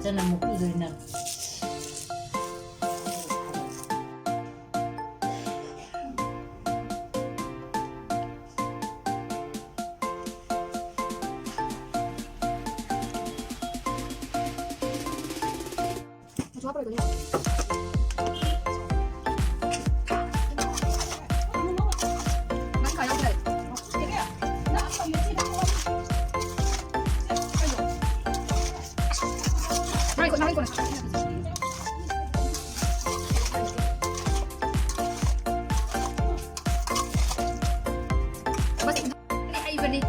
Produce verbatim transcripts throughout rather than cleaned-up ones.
ꯆꯅꯝ ꯃꯀꯨꯗꯣ ꯑꯣꯏꯅ꯫ ꯍꯩꯕꯅꯤ꯫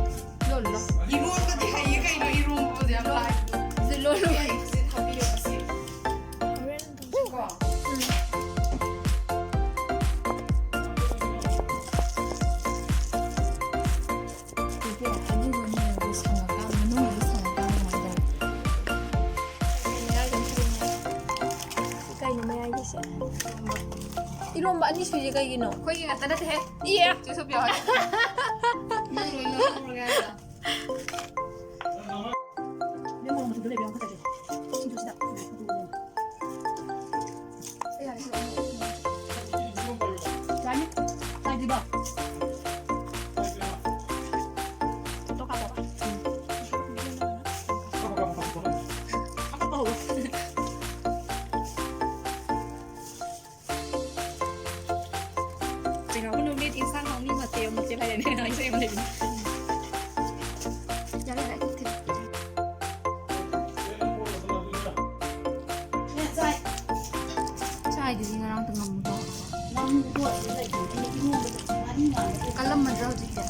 ꯂꯣꯜꯂꯨ, ꯂꯣꯜꯂꯨ꯫ ꯏꯔꯣꯟꯕꯗꯤ ꯍꯩꯌꯦ ꯀꯩꯅꯣ, ꯏꯔꯣꯟꯕꯕꯨꯗꯤ ꯌꯥꯝ ꯂꯥꯏ꯫ ꯁꯤ ꯂꯣꯜꯂꯨ꯫ ꯁꯤ ꯊꯥꯕꯤꯌꯣ, ꯑꯁꯤ꯫ ꯀꯣ? ꯁꯤꯁꯦ ꯑꯗꯨꯒ ꯃꯅꯨꯡꯗ ꯁꯪꯉꯀꯥꯟꯗ, ꯃꯅꯨꯡꯗ ꯁꯪꯉꯀꯥꯟꯗ ꯀꯃꯥꯏꯅ ꯇꯧꯋꯤ? ꯀꯩꯅꯣ ꯃꯌꯥꯏꯒꯤꯁꯦ? ꯏꯔꯣꯝꯕ ꯑꯅꯤ ꯁꯨꯏꯁꯦ ꯀꯩꯒꯤꯅꯣ? ꯑꯩꯈꯣꯏꯒꯤ ꯉꯥꯛꯇ ꯅꯠꯇꯦꯍꯦ꯫ ꯏꯌꯦ꯫ ꯆꯦ ꯁꯣꯐꯤꯌꯥ ꯍꯣꯏ꯫ ꯅꯪ ꯂꯣꯏ ꯂꯧꯍꯧꯔꯒꯦ ꯍꯥꯏꯔꯣ? ꯅꯪ ꯃꯣꯔꯣꯛ ꯃꯆꯨꯗꯣ ꯂꯩꯕ꯭ꯔꯥ ꯌꯦꯡꯉꯣ, ꯐꯖꯒꯦ꯫ ꯁꯤꯡꯖꯨꯁꯤꯗ꯫ ꯌꯥꯅꯤ? ꯆꯥꯏꯗ꯭ꯔꯤꯕꯣ? ꯐꯣꯇꯣ ꯀꯥꯞꯄꯣ꯫ ꯍꯥꯄꯛꯄ ꯍꯧꯔꯣ꯫ ꯀꯩꯅꯣ, ꯅꯨꯃꯤꯠ ꯏꯟꯁꯥꯡ ꯍꯥꯎꯅꯤ ꯃꯊꯦꯜ ꯃꯊꯦꯜ ꯍꯥꯏꯔꯦꯅꯦ, ꯏꯁꯩ ꯑꯃ ꯂꯩꯕꯅꯦ꯫ ꯌꯥꯔꯦ, ꯌꯥꯔꯦ, ꯑꯩ ꯊꯤꯜꯂꯦ꯫ ꯆꯥꯏꯗꯨꯗꯤ ꯉꯔꯥꯡ ꯇꯨꯝꯃꯝꯕꯗꯣ꯫ ꯀꯜꯂꯝꯃꯗ꯭ꯔꯥ ꯍꯧꯖꯤꯛꯇꯤ?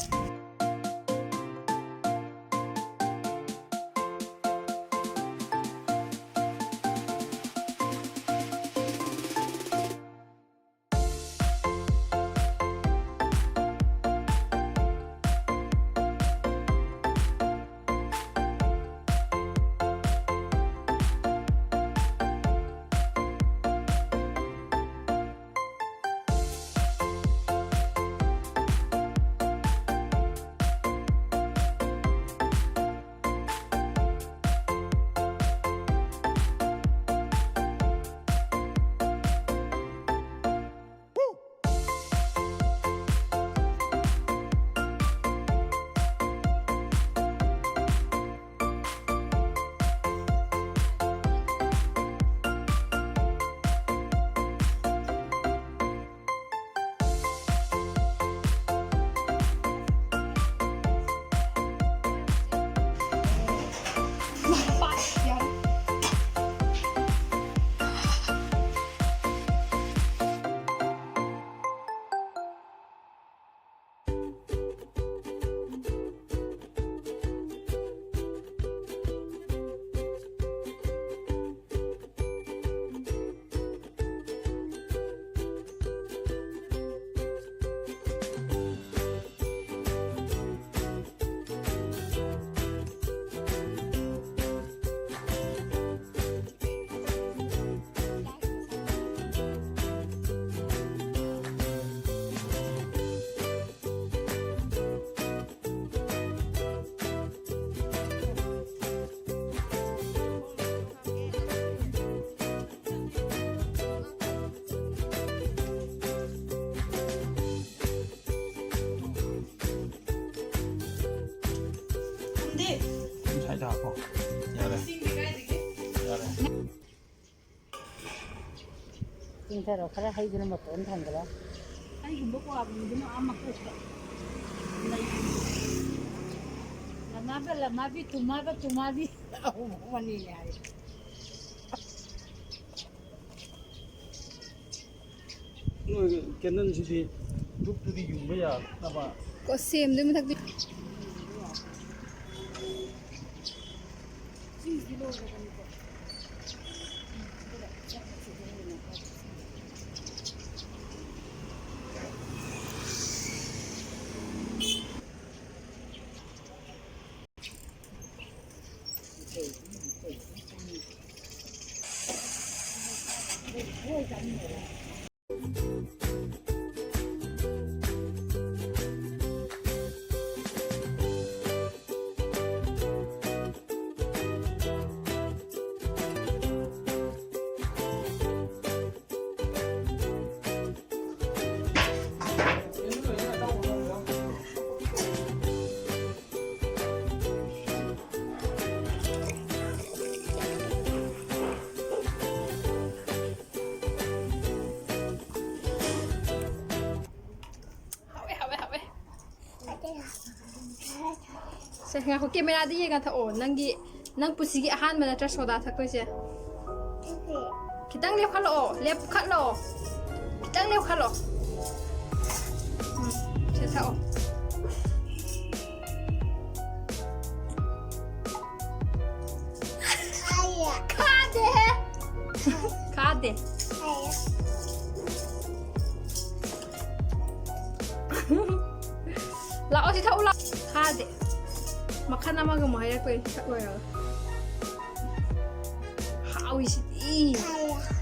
ꯆꯤꯡꯊꯔꯣ, ꯈꯔ ꯍꯩꯗꯨꯅ ꯃꯇꯣꯟ ꯊꯝꯈ꯭ꯔꯣ꯫ ꯑꯩꯒꯨꯝꯕ ꯀ꯭ꯋꯥꯒꯨꯝꯕꯗꯨꯅ ꯑꯥ ꯃꯀꯣꯛꯇ ꯂꯩ꯫ ꯂꯃꯥꯕ, ꯂꯃꯥꯕꯤ, ꯇꯨꯃꯥꯕ, ꯇꯨꯃꯥꯕꯤ꯫ ꯑꯍꯨꯝ ꯑꯅꯤ ꯌꯥꯏ꯫ ꯅꯣꯏꯒꯤ ꯀꯦꯟꯗꯜꯁꯤꯗꯤ ꯙꯨꯞꯇꯨꯗꯤ ꯌꯨꯡꯕ ꯌꯥꯗꯅꯕ꯫ ꯀꯣ ꯁꯦꯝꯗꯨꯏ ꯃꯊꯛꯇ꯫ ꯍꯥꯎꯋꯦ, ꯍꯥꯎꯋꯦ, ꯍꯥꯎꯋꯦ꯫ ꯁꯦ, ꯉꯥꯏꯈꯣ, ꯀꯦꯃꯦꯔꯥꯗ ꯌꯦꯡꯉ ꯊꯛꯑꯣ꯫ ꯅꯪꯒꯤ, ꯅꯪ ꯄꯨꯟꯁꯤꯒꯤ ꯑꯍꯥꯟꯕ ꯅꯠꯇ꯭ꯔꯥ ꯁꯣꯗꯥ ꯊꯛꯇꯣꯏꯁꯦ? ꯈꯤꯇꯪ ꯂꯦꯞꯈꯠꯂꯛꯑꯣ, ꯂꯦꯞꯈꯠꯂꯣ꯫ ꯈꯤꯇꯪ ꯂꯦꯞꯈꯠꯂꯣ꯫ ꯎꯝ, ꯁꯦ ꯊꯛꯑꯣ꯫ ꯈꯥꯗꯦꯍꯦ꯫ ꯈꯥꯗꯦ꯫ ꯂꯥꯛꯑꯣ ꯁꯤ ꯊꯛꯎ ꯂꯥꯛꯑꯣ꯫ ꯈꯥꯗꯦ꯫ ꯃꯈꯜ ꯑꯃꯒ ꯑꯃꯨꯛ ꯍꯥꯏꯔꯛꯇꯣꯏꯅꯤ ꯊꯛ ꯂꯣꯏꯔꯒ꯫ ꯍꯥꯎꯏꯁꯤꯗꯤ꯫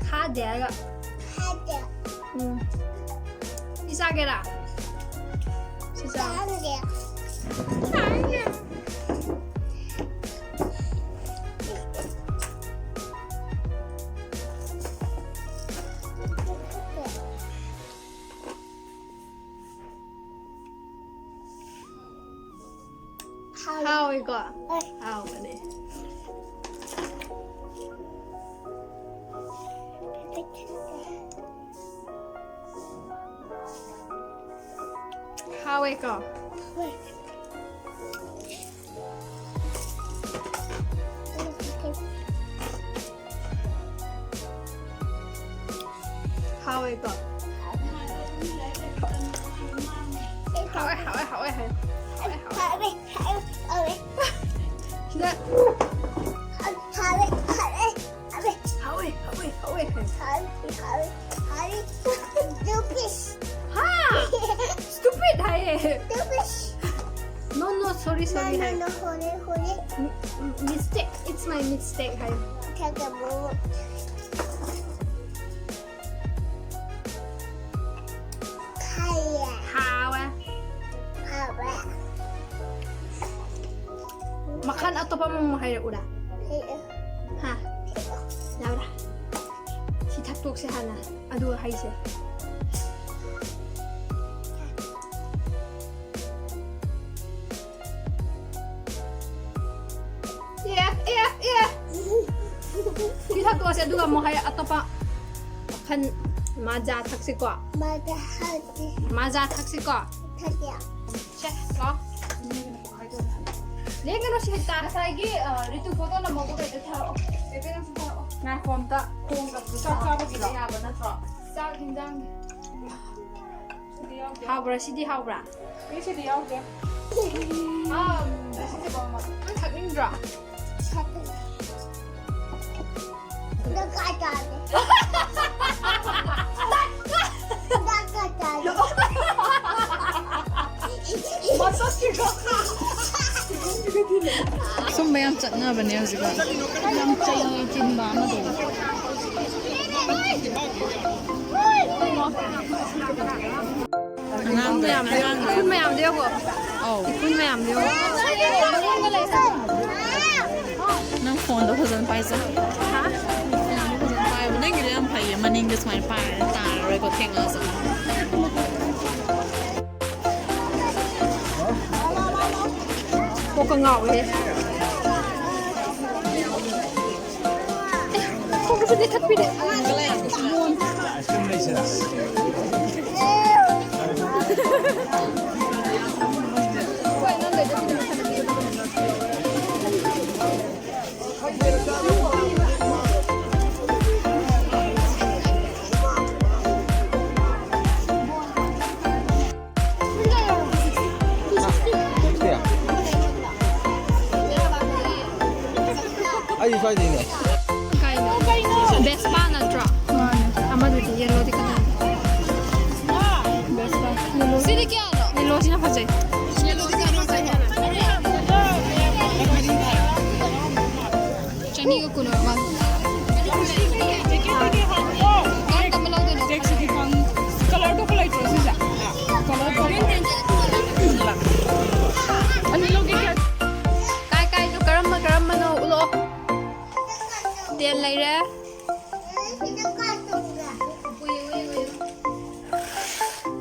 ꯈꯥꯗꯦ ꯍꯥꯏꯔꯒ꯫ ꯎꯝ꯫ ꯁꯤ ꯆꯥꯒꯦꯔꯥ? ꯁꯤ ꯆꯥ꯫ ꯍꯥꯎꯏꯀꯣ? ꯍꯥꯎꯕꯅꯦ꯫ ꯍꯣꯏ ꯀꯣ꯫ ꯍꯥꯎꯋꯦꯀꯣ꯫ ꯍꯥꯎꯋꯦ, ꯍꯥꯎꯋꯦ, ꯍꯥꯎꯋꯦ, ꯍꯥꯎꯋꯦ꯫ ꯍꯥꯎꯋꯦ, ꯍꯥꯎꯋꯦ꯫ ꯍꯥꯎꯋꯦ, ꯍꯥꯎꯋꯦ, ꯍꯥꯎꯋꯦ꯫ ꯁꯤꯗ꯫ ꯍꯥꯎꯋꯦ, ꯍꯥꯎꯋꯦ꯫ ꯍꯥꯎꯋꯦ, ꯍꯥꯎꯋꯦ, ꯍꯥꯎꯋꯦ꯫ ꯍꯥꯎꯋꯦ, ꯍꯥꯎꯋꯦ, ꯍꯥꯎꯋꯦ꯫ ꯍꯥ? Stupid ꯍꯥꯏꯌꯦ꯫ No, no, sorry, sorry high. ꯍꯣꯔꯦ, ꯍꯣꯔꯦ꯫ M-, m-, mistake, it's my mistake ꯍꯥꯏ꯫ ꯍꯥꯎꯋꯦ꯫ ꯍꯥꯎꯋꯦ꯫ ꯃꯈꯜ ꯑꯇꯣꯞꯄ ꯑꯃꯃꯨꯛ ꯍꯥꯏꯔꯛꯎꯔꯥ? ꯍꯥ? ꯌꯥꯎꯔꯥ? ꯁꯤ ꯊꯛꯇꯣꯛꯁꯦ ꯍꯥꯟꯅ꯫ ꯑꯗꯨꯒ ꯍꯩꯁꯦ꯫ ꯑꯦ, ꯑꯦ, ꯑꯦ꯫ ꯁꯤ ꯊꯛꯇꯣꯛꯑꯁꯦ, ꯑꯗꯨꯒ ꯑꯃꯨꯛ ꯍꯩ ꯑꯇꯣꯞꯄ ꯃꯈꯜ ꯃꯥꯖꯥ ꯊꯛꯁꯤꯀꯣ꯫ ꯃꯥꯖꯥ ꯍꯥꯎꯇꯦ꯫ ꯃꯥꯖꯥ ꯊꯛꯁꯤꯀꯣ꯫ ꯊꯛꯀꯦ꯫ ꯁꯦ, ꯂꯥꯛꯑꯣ꯫ ꯂꯦꯡꯒꯅꯨ ꯁꯤ ꯍꯦꯛꯇ꯫ ꯉꯁꯥꯏꯒꯤ, ꯑ, ꯔꯤꯇꯨ ꯐꯣꯇꯣ ꯅꯝꯍꯧꯕ ꯀꯩꯗ ꯊꯥꯔꯛꯑꯣ꯫ ꯄꯦꯄꯦ ꯅꯪꯁꯨ ꯊꯥꯔꯛꯑꯣ꯫ ꯉꯥꯏꯈꯣ ꯑꯝꯇ꯫ ꯈꯣꯡꯗ ꯆꯥꯛ ꯆꯥꯕꯒꯤꯗ ꯌꯥꯕ ꯅꯠꯇ꯭ꯔꯣ? ꯆꯥꯛ ꯍꯤꯟꯖꯥꯡ꯫ ꯁꯤꯗꯤ ꯌꯥꯎꯗꯦ꯫ ꯍꯥꯎꯕ꯭ꯔꯥ? ꯁꯤꯗꯤ ꯍꯥꯎꯕ꯭ꯔꯥ? ꯑꯩ ꯁꯤꯗꯤ ꯌꯥꯎꯗꯦ꯫ ꯑꯥ, ꯁꯤꯗꯤ ꯍꯥꯎꯕ꯫ ꯅꯪ ꯊꯛꯅꯤꯡꯗ꯭ꯔꯣ? ꯊꯛꯅꯤꯡꯉꯦ꯫ ꯗꯔꯀꯥꯔ ꯇꯥꯗꯦ꯫ ꯗꯔꯀꯥꯔ ꯇꯥꯗꯦ꯫ ꯁꯨꯝꯕ ꯌꯥꯝ ꯆꯠꯅꯕꯅꯦ ꯍꯧꯖꯤꯛꯀꯥꯟ꯫ ꯌꯥꯝ ꯆꯩ ꯆꯤꯟꯕ ꯑꯃꯗꯣ꯫ ꯑꯉꯥꯡ ꯃꯌꯥꯝ ꯂꯥꯡꯈ꯭ꯔꯦ꯫ ꯎꯐꯨꯟ ꯃꯌꯥꯝꯗꯣ ꯌꯦꯡꯉꯣ꯫ ꯑꯧ꯫ ꯎꯐꯨꯟ ꯃꯌꯥꯝꯗꯣ ꯌꯦꯡꯉꯣ꯫ ꯅꯪ ꯐꯣꯟꯗꯣ ꯐꯖꯅ ꯄꯥꯏꯖꯧ꯫ ꯍꯥ? ꯐꯣꯟꯗꯣ ꯐꯖꯅ ꯄꯥꯏꯌꯣ꯫ ꯅꯪꯒꯤꯗꯣ ꯌꯥꯝ ꯐꯩꯌꯦ꯫ ꯃꯅꯤꯡꯗ ꯁꯨꯃꯥꯏꯅ ꯄꯥꯏꯔꯗꯤ ꯇꯥꯔꯔꯣꯏꯀꯣ, ꯊꯦꯡꯉꯛꯑꯁꯨ꯫ ꯀꯣꯛꯀ ꯉꯥꯎꯋꯦꯍꯦ꯫ ꯑꯦ, ꯈꯣꯡꯎꯞꯁꯨ ꯂꯤꯊꯠꯄꯤꯔꯦ꯫ Ice cream ꯂꯩꯁꯤꯔꯥ?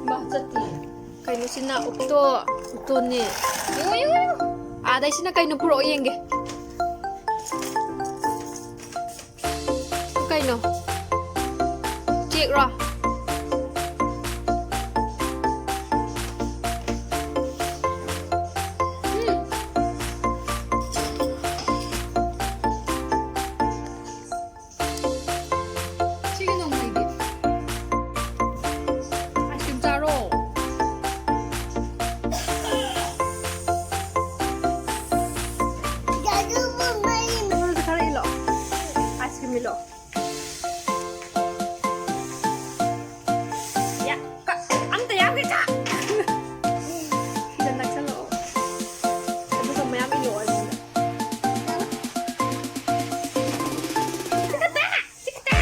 ꯃꯥ ꯆꯠꯇꯦ꯫ ꯀꯩꯅꯣ ꯁꯤꯅ ꯑꯣꯛꯇꯣ, ꯑꯣꯛꯇꯣꯅꯦ꯫ ꯌꯦꯡꯉꯣ, ꯌꯦꯡꯉꯣ, ꯌꯦꯡꯉꯣ꯫ ꯑꯥꯗꯩꯁꯤꯅ ꯀꯩꯅꯣ ꯄꯨꯔꯛꯑꯣ ꯌꯦꯡꯒꯦ꯫ ꯀꯩꯅꯣ? ꯆꯦꯛꯔꯣ? ꯎꯝ꯫ ꯁꯤꯒꯤ ꯅꯣꯡꯃꯩꯗꯤ꯫ ꯑꯥꯏꯁ ꯀ꯭ꯔꯤꯝ ꯆꯥꯔꯣ꯫ ꯅꯉꯣꯟꯗ ꯈꯔ ꯏꯜꯂꯣ꯫ Ice cream ꯏꯜꯂꯣ꯫ ꯌꯥ, ꯀ-, ꯑꯝꯇ ꯌꯥꯎꯒꯦ ꯀ-, ꯁꯤꯗ ꯅꯛꯁꯜꯂꯛꯑꯣ꯫ ꯑꯗꯨꯒ ꯃꯌꯥꯝ ꯏꯜꯂꯛꯑꯣ ꯑꯩꯉꯣꯟꯗ꯫ ꯆꯤꯛꯀꯠꯇ! ꯆꯤꯛꯀꯠꯇ!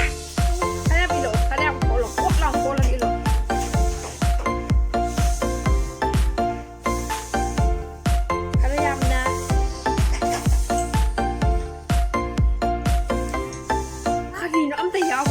ꯈꯔ ꯌꯥꯝ ꯏꯜꯂꯛꯑꯣ, ꯈꯔ ꯌꯥꯝ ꯀꯣꯠꯂꯣ, ꯀꯣꯠ ꯂꯥꯎ ꯀꯣꯠꯂꯒ ꯏꯜꯂꯣ꯫ ꯈꯔ ꯌꯥꯝꯅ꯫ ꯀꯔꯤꯅꯣ ꯑꯝꯇ ꯌꯥꯎ-,